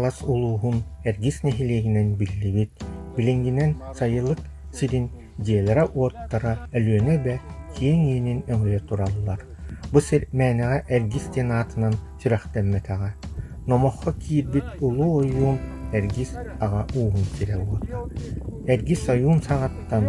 Хаҥалас улууһун Эргис нэһилиэгинэн биллибит, билиҥҥинэн сайылык сирин дьиэлэрэ-уоттара Өлүөнэ эбэ киэҥ иэнин өҥөйө тураллар. Бу сир мээнэҕэ Эргис диэн аатынан сүрэхтэммэтэҕэ. Номоххо киирбит улуу ойуун Эргис аҕа ууһун сирэ-уота. Эргис ойуун саҕаттан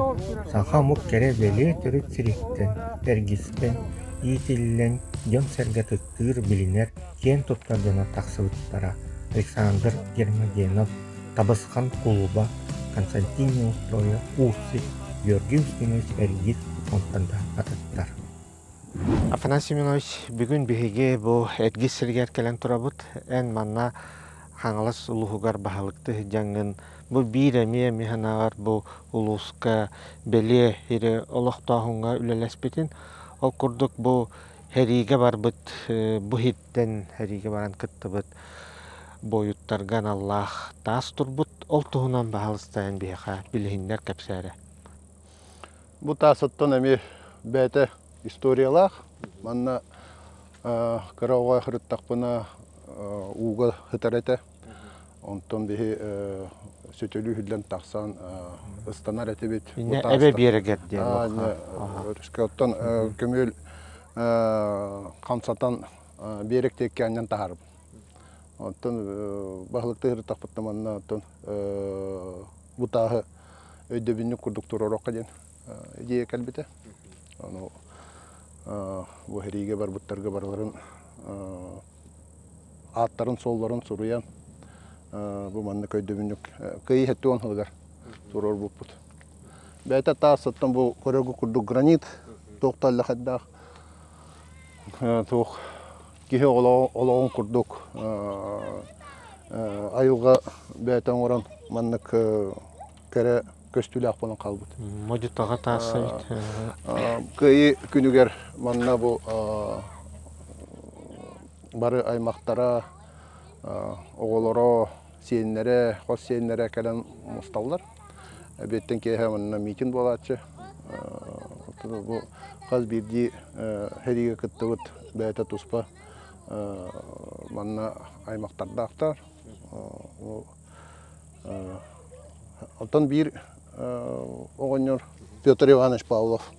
саха омук кэрэ-бэлиэ төрүт сириттэн Эргистэн иитиллэн дьон-сэргэ ытыктыыр, билинэр, киэн туттар дьоно тахсыбыттара Александр Гермогенов, Табысхан кулуба, Константин Неустроев, Уусик, Георгий Устинович Эргис онтон да атыттар. Афанасий Семенович, бүгүн биһиги бу Эргис сиригэр кэлэн турабыт. Эн манна Хаҥалас улууһугар баһылыкты сылдьаҥҥын бу биир эмиэ мин санааҕар бу улууска бэлиэ ири олохтооһуҥҥа үлэлэспитин. Ол курдук бу Сэриигэ барбыт бу иһиттэн сэриигэ баран кыттыбыт буойуттарга аналлаах таас турбут. Ол туһунан баһаалыста эн биһиэхэ билиһиннэр кэпсээрэ. Бу таасыттан эмиэ бэйэтэ историялаах. Манна кыра оҕо сырыттахпына ууга сытар этэ. Онтон биһи сөтөлүү үһүллэн тахсан ыстанар этибит. Иннэ эбэ биэрэгэр диэн. Өрүскэ оттон көмүөл хамсатан биэрэк диэки анньан таһаарбыт. Оттон баһылыктыы сырыттахпытына манна оттон бу тааһы өйдөбүнньүк курдук туруоруохха диэн идея кэлбитэ. Ону бу сэриигэ барбыттарга барыларын ааттарын-суолларын суруйан бу маннык өйдөбүнньүк Кыайыы 70 сылыгар туруорбуппут. Бэйэтэ таас оттон бу көрөргө курдук гранит туох да аллахайдаах туох киһи олоҕун курдук айылҕа бэйэтэ оҥорон маннык кэрэ көстүүлээх буолан хаалбыт. Модьутаҕа таас эбит. Кыайыы күнүгэр манна бу бары аймахтара, оҕолоро, сиэннэрэ, хос сиэннэрэ кэлэн мусталлар. Эбиэттэн киэһэ манна митинг буолааччы. Бу хас биирдии сэриигэ кыттыбыт бэйэтэ туспа манна аймахтардаахтар. Оттон биир оҕонньор Петр Иванович Павлов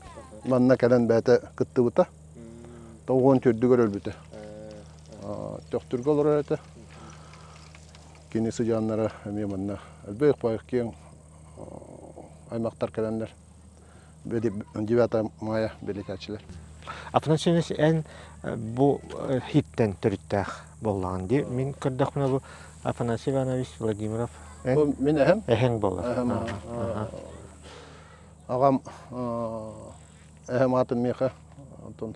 манна кэлэн бэйэтэ кыттыбыта. Тоҕуон төрдүгэр өлбүтэ. Төхтүргэ олорор этэ. Кини сыдьааннара эмиэ манна элбэх киэҥ аймахтар кэлэннэр 9 мая бэлиэтээччилэр. Афанасьевич, эн бу хиттэн төрүттээх буоллаҕын дии. Мин көрдөхпүнэ бу Афанасий Иванович Владимиров эн мин эһэм. Эһэҥ буолар. Аҕам эһэм аатын миэхэ оттон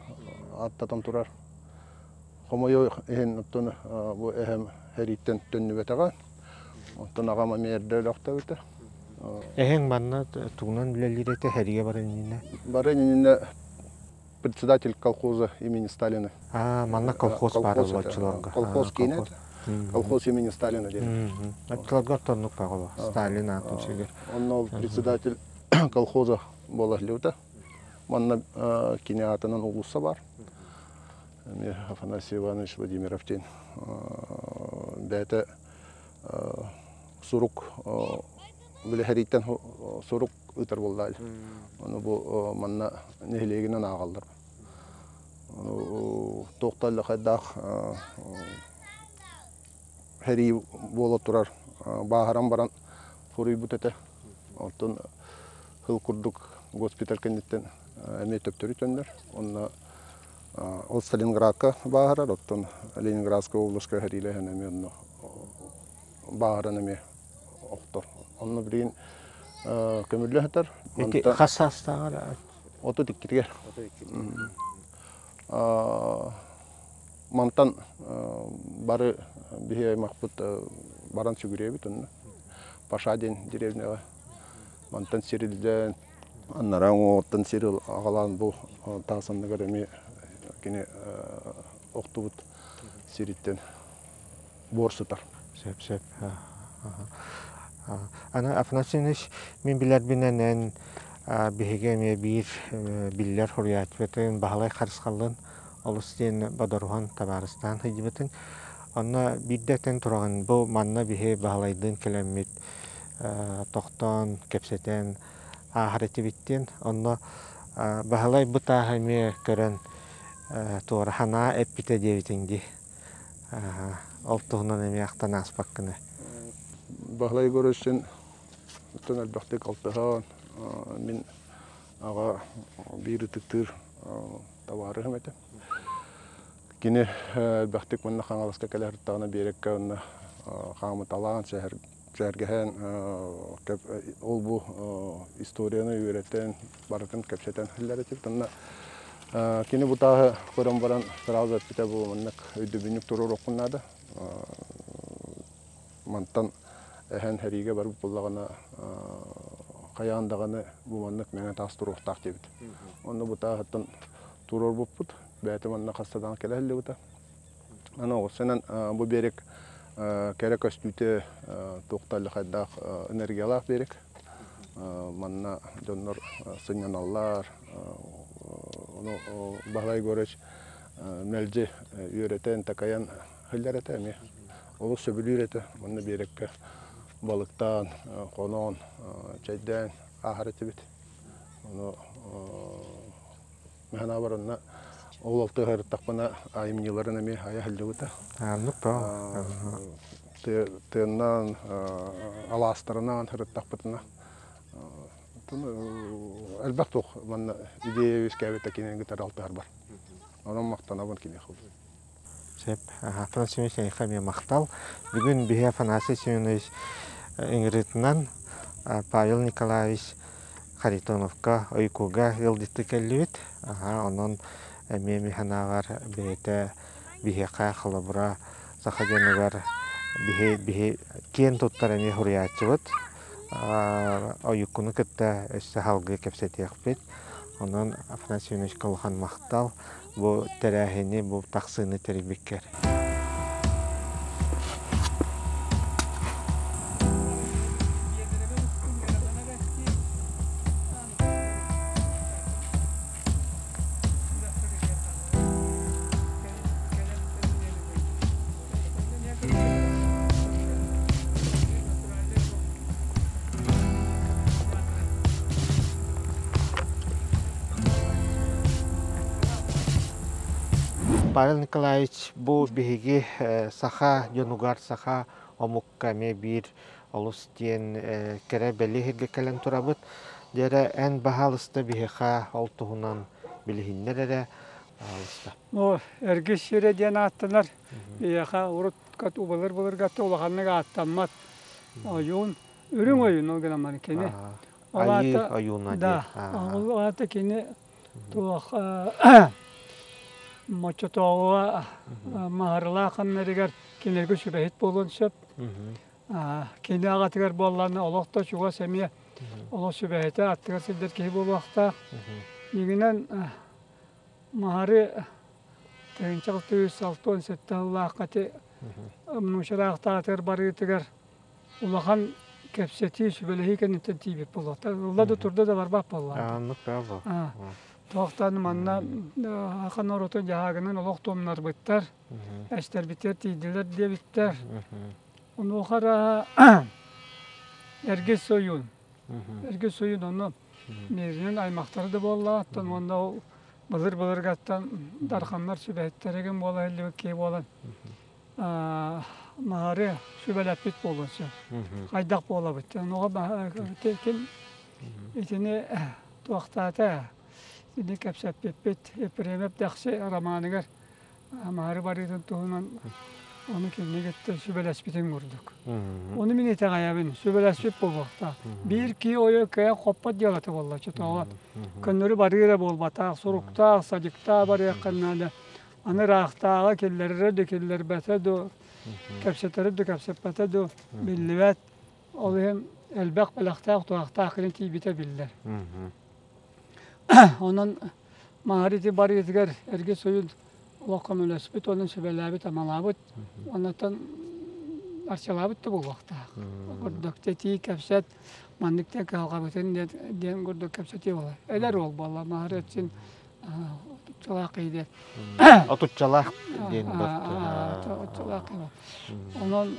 ааттатан турар. Хомойуох иһин оттон бу эһэм сэрииттэн төннүбэтэҕэ. Оттон аҕам эмиэ эрдэ өлөхтөөбүтэ. Эһэҥ манна тугунан үлэлиир этэ сэриигэ баран иннинэ? Баран иннинэ председатель колхоза имени Сталина. А, манна колхоз баар оччолорго. Колхоз киинэ этэ. Колхоз имени Сталина диэн. Оччолорго оттоннук баҕа Сталин аатын сүгэр. Онно ол председатель колхоза буола сылдьыбыта. Манна кини аатынан уулусса баар. Эмиэ Афанасий Иванович Владимиров диэн бэйэтэ сурук билэһэрииттэн сурук ыытар буолла. Ону бу манна нэһилиэгинэн ааҕаллар. Туох да хайдаах сэрии буола турар бааһыран баран суруйбут этэ. Оттон сыл курдук госпиталь кэнниттэн эмиэ төптөрү төннөр. Онно ол Сталинградка бааһырар, оттон Ленинградскай областка сэриилэһэн эмиэ онно бааһыран эмиэ охтор. Онно билигин көмүллэ сытар. Ити хас саастааҕар? 32-гэр. Мантан бары биһи аймахпыт баран сүгүрүйэбит онно. Паша диэн деревняҕа. Мантан сирилдэн, аннараа уҥуоҕуттан сир аҕалаан бу таас анныгар эмиэ кини охтубут сириттэн буор сытар. Сөп, сөп. Аны Афанасий Ильич, мин билэрбинэн эн биһиги эмиэ биир биллэр суруйааччыбытын Баһылай Харысхаллын олус диэн бодоруһан табаарыстаан сылдьыбытыҥ. Онно биирдэ этэн тураҕын, бу манна биһи Баһылайдыын кэлэммит тохтоон, кэпсэтэн ааһар этибит диэн. Онно Баһылай бу тааһы эмиэ көрөн туора санаа эппитэ диэбитиҥ дии. Ол туһунан эмиэ ахтан ааспаккына. Баһылай Егоровичтыын оттон элбэхтик алтыһан, мин аҕа биир ытыктыыр табаарыһым этэ. Кини элбэхтик манна Хаҥаласка кэлэ сырыттаҕына биэрэккэ уонна хаамыталаан, сэһэргэһэн, ол-бу историяны үөрэтэн, барытын кэпсэтэн иһиллэр этибит. Онно кини бу тааһы көрөн баран сразу эппитэ бу маннык өйдөбүнньүк туруоруоххун наада. Мантан эһэн сэриигэ барбыт буоллаҕына хайаан даҕаны бу маннык мэҥэ таас туруохтаах диэбит. Онно бу тааһыттан туруорбуппут. Бэйэтэ манна хаста даҕаны кэлэ сылдьыбыта. Аны оҕусанан бу берег кэрэ көстүүтэ туох да хайдаах энергиялаах берег. Манна дьоннор сынньаналлар. Ону Баһылай Егорович мэлдьи үөрэтэн, такайан сылдьар этэ эмиэ. Олус сөбүлүүр этэ. Манна биэрэккэ балыктаан, хоноон, чэйдээн ааһар этибит. Ону Мин онно ол алтыһарыттахпына айымньыларын эмиэ айа сылдьыбыта. Оннук Тыаннаан, алаастарынан сырыттахпытына элбэх туох манна идея үөскээбитэ кинини кытары алтыһарбар. Онон махтанабын киниэхэ. Сөп. Афанасий Семенович эйиэхэ эмиэ махтал. Бүгүн биһи Афанасий Семенович ыҥырыытынан Павел Николаевич Харитоновка, Ойкуга ыалдьыттыы кэллибит. Онон эмиэ мин санаабар бэйэтэ биһиэхэ холобура саха дьонугар биһи, биһи киэн туттар эмиэ суруйааччыбыт. Ойуккуну кытта өссө салгыы кэпсэтиэхпит. Онон Афанасий Семеновичка улахан махтал. Бу тэрээһини, бу тахсыыны тэрийбиккэр. Павел Николаевич, бу биһиги саха дьонугар, саха омукка эмиэ биир олус диэн кэрэ бэлиэ сиргэ кэлэн турабыт. Дьэ эн баһаалыста биһиэхэ ол туһунан билиһиннэр эрэ, баһаалыста. Ну, Эргис сирэ диэн ааттанар. Биһиэхэ урут былыр-былыргатта улаханнык ааттаммат ойуун, үрүҥ ойуун ол гынан баран кини. Ол Айыы аата ойууна да, диир. ол аата кини туох Моччотооҕуга Маһарылаах аннарыгар кинилэргэ сүбэһит буолуон сөп. Кини аҕатыгар буоллаҕына олох да чугас эмиэ олох сүбэһитэ аттыгар сылдьар киһи буолуохтаах. Дьиҥинэн Маһары 1667 сыллаахха ити Мучараахтаатыгар барыытыгар улахан кэпсэтии, сүбэлэһии кэнниттэн тиийбит буолуохтаах. Ылла да турда да барбат буоллаҕа. Оннук бөҕө. Туохтан манна саха норуотун дьаһаагынан олох туомнарбыттар, эстэрбиттэр тиийдилэр диэбиттэр. Онуоха эрэ Эргис ойуун, Эргис ойуун онно Мииринэн аймахтара да буоллаҕыттан уонна ол былыр-былыргаттан дарханнар сүбэһиттэригин буола иһиллибит киһи буолан Маһары сүбэлэппит буолуон сөп. Хайдах буолабыт? Онуоха ким итини туохтаата? Итини кэпсэппиппит Епремов Дэхси романыгар Маһары барыытын туһунан ону кинини кытта сүбэлэспитин курдук. Ону мин итэҕэйэбин, сүбэлэспит буолуохтаах. Биир киһи ойо кыайан хоппот дьыалата буолла, чотооҕо. Көннөрү барыы эрэ буолбатах, суруктаах, садьыктаах барыахха наада. Аны ыраахтааҕы киллэрэрэ да киллэрбэтэ дуу, кэпсэтэрэ да кэпсэппэтэ дуу биллибэт. Ол иһин элбэх бэлэхтээх, туһахтаах гына тиийбитэ биллэр. Онон Маһары ити барыытыгар эргэ сойун олох көмөлөспүт, онон сүбэлээбит-амалаабыт, оннуттан арчылаабыт да буолуохтаах. Курдук тэтии кэпсэт, маннык диэн кыһалҕабытын диэн курдук кэпсэтии буолар. Эдэр уол буолла, Маһары син. Отуччалаах киһи диэн. Отуччалаах диэн Отуччалаах киһи. Онон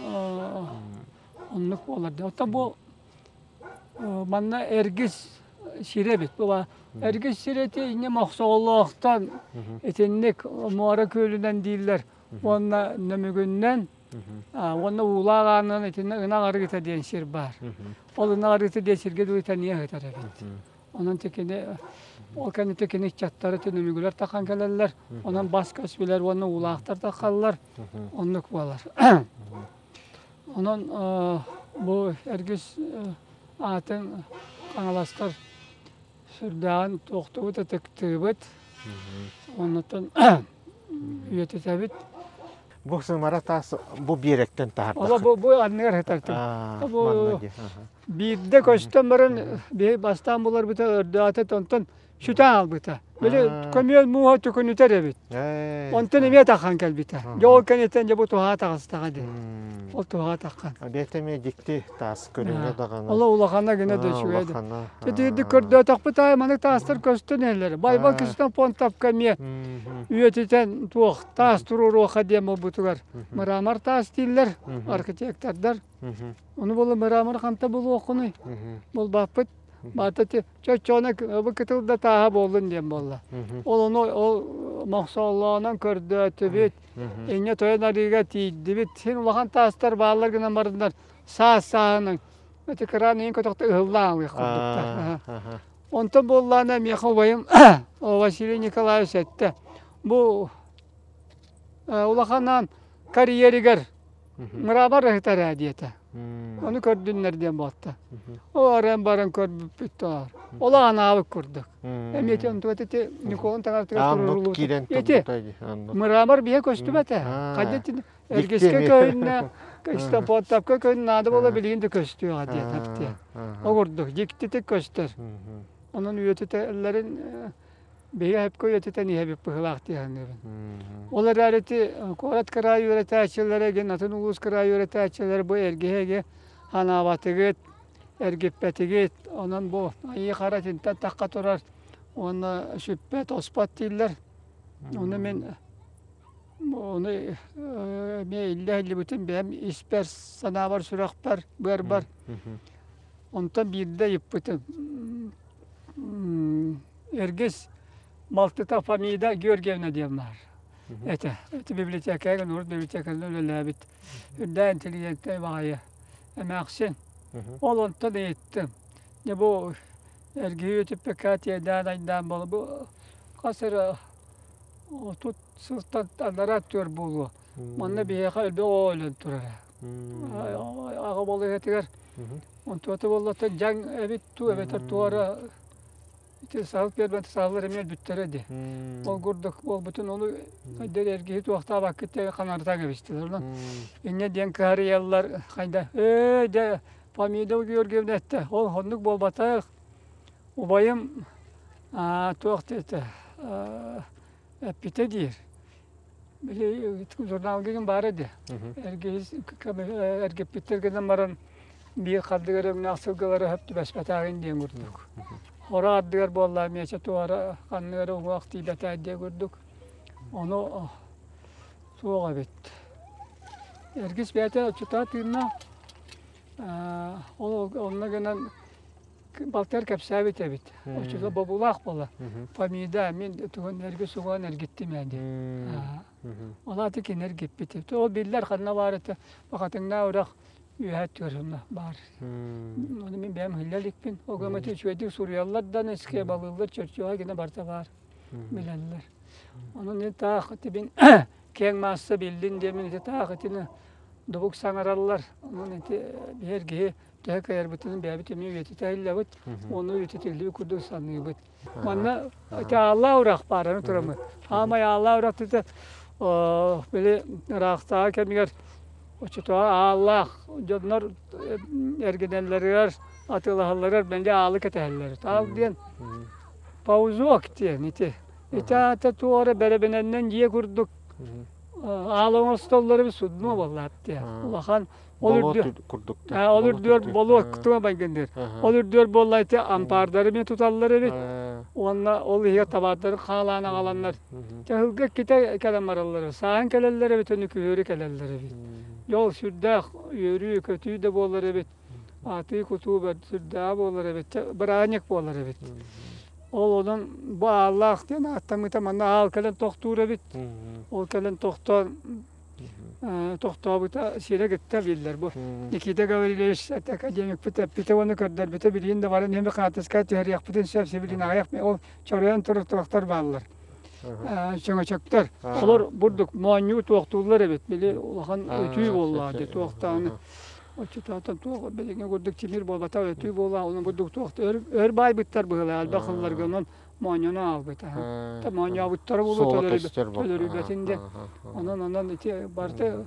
оннук буолар. Оттон бу манна Эргис сирэ эбит. Бу Эргис сирэти инньэ Мохсоҕолоохтон итинник муора күөлүнэн дииллэр уонна Нөмүгүннэн уонна Уулаах аанынан итиннэ Ынах арыыта диэн сир баар. Ол Ынах арыыта диэн сиргэ дуу тэниэ сытар эбит. Онон тикини ол кэнниттэн кини ыччаттара Нөмүгүлэр тахан кэлэллэр. Онон бас-көс билэр уонна уулаахтар тахаллар. Оннук буолар. Онон бу Эргис аатын хаҥаластар сүрдээҕин туохтубут, ытыктыыбыт. Оннуттан үйэтитэбит. Бу сымара таас бу биэрэктэн таһардахха. Ола бу бу анныгар сытар. Бу биирдэ көстөн баран биһи бастаан буларбыта өрдөатэ онтон сүтэн албыта. Били көмүөл мууһа төкүнүтэр эбит. Онтон эмиэ тахан кэлбитэ. Дьэ ол кэнниттэн дьэ бу туһаҕа таҕыстаҕа дии. Ол туһаҕа таххан. Бэйэтэ эмиэ дьикти таас көрүҥэ даҕаны. Ола улахана гына да үчүгэй да. Итирдик көрдөөтөхпүт аайы маннык таастар көстөн иһэллэр. Байбал Кистэн Понтовка эмиэ үйэтитэн туох таас туруоруохха диэн буолбутугар мрамор таас дииллэр архитектордар. Ону буола мрамор ханта булуоххунуй? Булбаппыт. Баата чоччоона бу кытыл да тааһа буоллун диэн буолла. Ол ону ол мохсооллоонон көрдөөтүбүт. Инньэ тойон арыыга тиийдибит. Син улахан таастар бааллар гынан бараннар саас сааһынан ити кыраан иин көтөхтө ыһыллаан алыах курдуктар. Онтон буоллаана миэхэ убайым Василий Николаевич эттэ. Бу улаханаан карьеригэр мрамор ыһытар ээ диэтэ. Ону көрдүннэр диэн буолта. О арыан баран көрбүппүт тоор. Ол анаабыт курдук. Эмиэ онтуга ити Николан таҥаратыгар туруоруллубут. Ити мрамор биһэ көстүбэтэ. Хайда Эргискэ көһүннэ, Кристопоттапка көһүн наада буола билигин да көстүөҕэ диэн эптиэ. Ол курдук дьиктитик көстөр. Онон үйэтитэллэрин биһиги сөпкө үйэтитэн иһэбит быһыылаах дии саныыбын. Ол эрээри ити куорат кыраай үөрэтээччилэрэ гин атын улуус кыраай үөрэтээччилэрэ бу эргиһэги ханаабатыгыт, эргиппэтигит, онон бу айыы хара итинтэн тахха турар уонна сүппэт, оспот дииллэр. Ону мин Ону эмиэ иллэ иһиллибитин бэйэм испэр, санаабар, сүрэхпэр, быарбар. Онтон биирдэ ыйыппытым. Эргис балтыта Фамида Георгиевна диэн баар этэ. Ити библиотекаҕа урут библиотеканан үлэлээбит. Үрдээх интеллигентнэй баҕайы эмээхсин. Ол онтон ыйыттым. Дьэ бу эргиһи үтүппэккэ тиэдээн айдаан буола бу хас эрэ 30 сылтан анараа өттүгэр буолуо. Манна биһиэхэ элбэх оҕо өлөн турара. Аҕа балыыһатыгар онтуота буоллата дьаҥ эбит туу эбэтэр туора ити саһыл пиэрмэтэ саһыллар эмиэ өлбүттэрэ дии. Ол курдук буолбутун ону хайдах эргиһи туохтаабаккыт диэн ханарытан кэбистилэр. Онон инньэ диэн кыһарыйаллар хайда ээ дьэ Фамида Георгиевна эттэ ол оннук буолбатах убайым туох диэтэ эппитэ диир. Били журналга гин баара ди. Эргиппиттэр гынан баран биир хардыгар өҥнөөх сылгылары хөп түбэспэтээҕин диэн курдук. Хоро ардыгар буолла миэчэ туора ханныгар уҥуох тиийбэтээ диэн курдук. Ону суох эбит. Эргис бэйэтэ отчута тыынна. Ол онно гынан балтыгар кэпсээбит эбит. Оччото бобуулаах буола. Фамида мин тугун эрги сугуан эргиттим ээ диэн. Ол аата кини эргиппит. Ол биллэр ханна баар этэ. Бакатыҥнаа үрэх үөһэ өттүгэр баар. Ону мин бэйэм иһиллэ иликпин. Ол гыммыт үчүгэйдик суруйаллар да балыыллар чөрчүөҕэ гына барыта баар. Билэллэр. Онон ити таах итибин киэҥ маасса биллин диэмин ити таах итини дубук саҥараллар. Онон ити биһэр киһи төһө кыайарбытын бэйэбит эмиэ үйэтитэ иһиллэбит, уонна үйэтитиллибит курдук саныыбыт. Манна ити Ааллаах үрэх баар, аны тураммыт. Аамай Ааллаах үрэх тута били ыраахтааҕы кэмигэр оччотооҕу Ааллаах дьоннор эргинэллэригэр, атыылаһалларыгар мэлдьи аалы кэтэһэллэр. Аал диэн паузок диэн ити. Ити аата туох эрэ бэрэбинэннэн дьиэ курдук аал оҥостоллор эбит судно буоллаат диэн. Улахан Ол үрдүөр курдук. Ол үрдүөр болуок туга майгындыр. Ол үрдүөр буолла ити ампаардары мен туталлар эбит. Уонна ол иһигэр табаардарын хаалаан аҕаланнар, чаһылга иккитэ кэлэн бараллар. Сааһын кэлэллэр эбит, өнү күһүөрү кэлэллэр эбит. Дьол сүрдээх үөрүү, көтүү да буолар эбит. Атыы-кутуу сүрдээҕэ буолар эбит. Бырааһынньык буолар эбит. Ол онон бу Ааллаах диэн ааттаммыта манна аал кэлэн тохтуур эбит. Ол кэлэн тохтоон тохтообута сирэ кытта биллэр. Бу Никита Гаврильевич академикпыт эппитэ уонна көрдөрбүтэ билигин да баран иһэн хаартыска түһэриэхпитин сөп сибилин аҕыйах ол чоройон турар туохтар бааллар. Чөҥөчөктөр. Олор бурдук моонньуу туохтууллар эбит. Били улахан өтүү буоллаҕа дии туохтааны. Оччотоотон туох билиҥҥи курдук тимир буолбатах өтүү буолла онон бурдук туох өр өр баайбыттар быһыылаах элбэх сылларга онон моонньону аалбыта. Моонньообуттара буолуо төлөрүйбэтин де. Онон онон ити барыта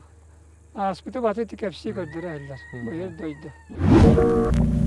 ааспыты баты ити кэпсии көрдөрө иһиллэр. Быйыл дойду.